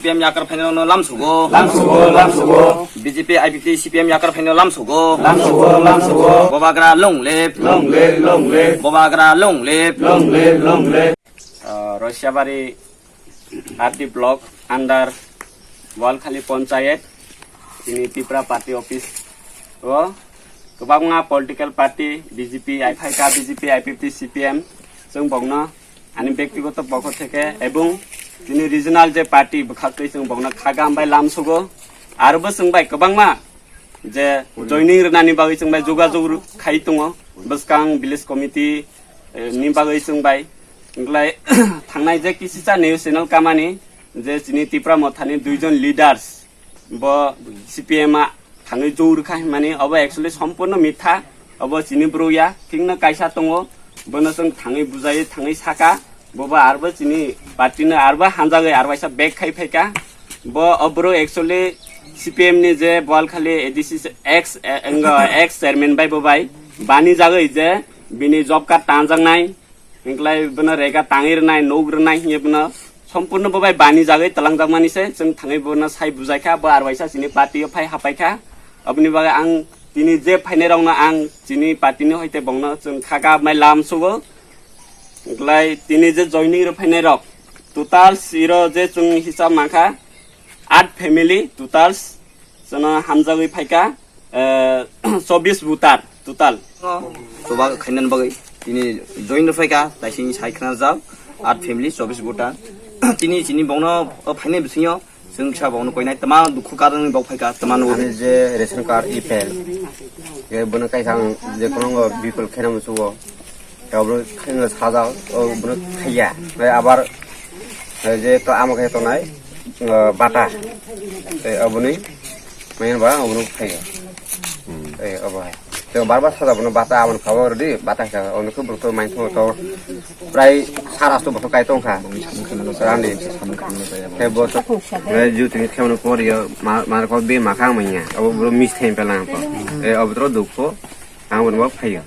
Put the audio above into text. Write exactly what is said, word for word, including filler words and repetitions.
P M yakar phaino no lamsugo. Lamsugo, lamsugo. B J P I P T C P M yakar phaino lamsugo. Lamsugo, lamsugo. Bobagra long live. Long live, long live. Bobagra long live. Long live, long live. Uh, Roisabari R D block under Walkhali Panchayat, ini Tipra Party office o kwbangma political party B J P, I P F T, B J P, I P F T, C P M, chwng bokno ani bektigoto pokho theke ebong chini regional je party bwkhaktwi chwng bokno kha gam bai lamsugo. Aro bo chwng bai kwbangma je joining rwnani bagwi chwng bai jogajog ru-, khai tongo bwskang village committee, eh, ni bagwi chwng bai. Wngklai thangnai je kisisa news channel kamani je chini Tipra Mothani duijon leaders bo C P M a thangwi jug rwkha hinmani, obo actually sompurno mitha, obo chini bwrwi ya, thikno kaisa tongo, bono chwng thangwi bujai thangwi saka, bobo arbo chini party no arbo hanjagwi arwaisa back khai phaika, bo o bwrwi actually C P M ni je Boalkhali A D C ex, eh, wngkha ex chairman bai bo bai bani jagwi je bini job card tanjaknai, Hinklai bono rega tangwi rwnai, nuk rwnai hiye bono sompurno bo bai bani jagwi twlangjakmani se, chwng thangwi bono sai bujaikha, bo arwaisa chini party o phai hapaikha. Aboni bagwi ang tini je phainai rokno ang chini party ni hoite bongno chwng kha gabmai lamsugo. Hinklai tini je joining rw phainai rok total siro je chwng hisab mankha, aat family totals, chwngno hamjagwi phaikha, eh, chobbish voter total. Chuba khainani bagwi tini join rw phaikha, taisini sai khna jak, aat family, chobbish voter. Tini chini bongno, o phainai bisingyo, chwng kisa bongno koinai, tama dukhu karwi bok phaikha, tama nugo. Ani je ration card, E P L, je bono kaisa ang je kono bipol khaina musugo. Obo khaina sajak, obo khaiya. Bai abar, eh, je to amo khe tonai, eh, bata. Eh, oboni, main ba, oboni khaiya. Eh, obo hai. Te bar bar sajak bono bata, aboni khabo rwdi, bata kha, ono khe borok to main thongo to. Prai sara sto bosok kai tongkha. Rani. Te bosok, eh, ju tini khemno por yo, ma, ma ko be ma khang manya. Obo bro mis them pelang to. Eh, obo tro dukho, ang bono phaiya.